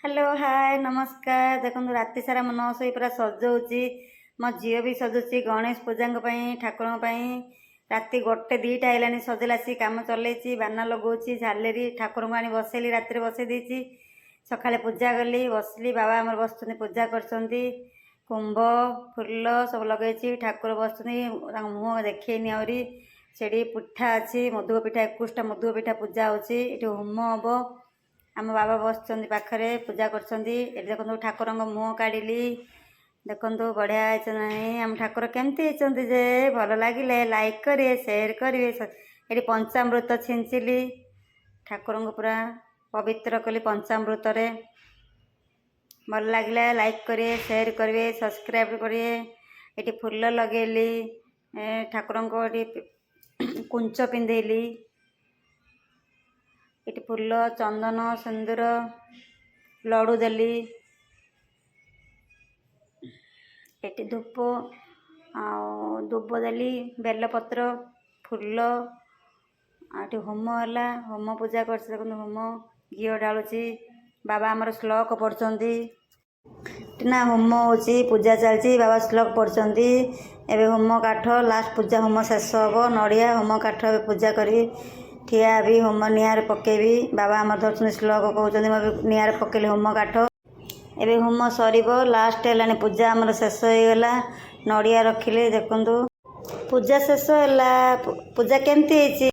Hello, ହାଏ, ନମସ୍କାର। ଦେଖନ୍ତୁ, ରାତି ସାରା ମୁଁ ନ ଶୋଇ ପୁରା ସଜଉଛି। ମୋ ଝିଅ ବି ସଜଉଛି ଗଣେଶ ପୂଜାଙ୍କ ପାଇଁ, ଠାକୁରଙ୍କ ପାଇଁ। ରାତି 1, 2ଟା ହେଲାଣି ସଜେଇଲା ଆସି। କାମ ଚଲେଇଛି, ବାନା ଲଗାଉଛି, ଝାଲେରି। ଠାକୁରଙ୍କୁ ଆଣି ବସେଇଲି, ରାତିରେ ବସେଇ ଦେଇଛି। ସକାଳେ ପୂଜା କଲି, ବସିଲି। ବାବା ଆମର ବସୁଛନ୍ତି, ପୂଜା କରୁଛନ୍ତି। କୁମ୍ଭ ଫୁଲ ସବୁ ଲଗେଇଛି। ଠାକୁର ବସୁଛନ୍ତି, ତାଙ୍କ ମୁହଁ ଦେଖେଇନି ଆହୁରି। ସେଠି ପିଠା ଅଛି, ମୋଦକ ପିଠା, 21ଟା ମୋଦକ ପିଠା ପୂଜା ହେଉଛି। ଏଠି ହୋମ ହେବ। ଆମ ବାବା ବସିଛନ୍ତି ପାଖରେ, ପୂଜା କରୁଛନ୍ତି। ଏଠି ଦେଖନ୍ତୁ, ଠାକୁରଙ୍କ ମୁହଁ କାଢ଼ିଲି। ଦେଖନ୍ତୁ, ବଢ଼ିଆ ହେଇଛି ନାହିଁ? ଆମ ଠାକୁର କେମିତି ହେଇଛନ୍ତି ଯେ? ଭଲ ଲାଗିଲେ ଲାଇକ୍ କରିବେ, ସେୟାର କରିବେ। ଏଠି ପଞ୍ଚାମୃତ ଛିଞ୍ଚିଲି, ଠାକୁରଙ୍କୁ ପୁରା ପବିତ୍ର କଲି ପଞ୍ଚାମୃତରେ। ଭଲ ଲାଗିଲା ଲାଇକ୍ କରିବେ, ସେୟାର କରିବେ, ସବସ୍କ୍ରାଇବ୍ କରିବେ। ଏଠି ଫୁଲ ଲଗେଇଲି, ଠାକୁରଙ୍କ ଏଠି କୁଞ୍ଚ ପିନ୍ଧେଇଲି। ଏଠି ଫୁଲ, ଚନ୍ଦନ, ସିନ୍ଦୁର, ଲଡ଼ୁ ଦେଲି। ଏଠି ଧୂପ ଆଉ ଦୁବ ଦେଲି, ବେଲପତ୍ର, ଫୁଲ। ଆଉ ଏଠି ହୋମ ହେଲା, ହୋମ ପୂଜା କରିଛି। ଦେଖନ୍ତୁ, ହୋମ ଘିଅ ଢାଳୁଛି। ବାବା ଆମର ଶ୍ଲୋକ ପଢ଼ୁଛନ୍ତି। ଏଠି ନା ହୋମ ହେଉଛି, ପୂଜା ଚାଲିଛି, ବାବା ଶ୍ଲୋକ ପଢ଼ୁଛନ୍ତି। ଏବେ ହୋମ କାଠ ଲାଷ୍ଟ ପୂଜା, ହୋମ ଶେଷ ହେବ। ନଡ଼ିଆ, ହୋମ କାଠ ଏବେ ପୂଜା କରି ଠିଆ ହେବି, ହୋମ ନିଆଁରେ ପକେଇବି। ବାବା ଆମର ଧରୁଛନ୍ତି, ଶ୍ଲୋକ କହୁଛନ୍ତି। ମୁଁ ଏବେ ନିଆଁରେ ପକେଇଲି ହୋମ କାଠ। ଏବେ ହୋମ ସରିବ, ଲାଷ୍ଟ ହେଲାଣି। ପୂଜା ଆମର ଶେଷ ହେଇଗଲା। ନଡ଼ିଆ ରଖିଲେ। ଦେଖନ୍ତୁ, ପୂଜା ଶେଷ ହେଲା। ପୂଜା କେମିତି ହେଇଛି?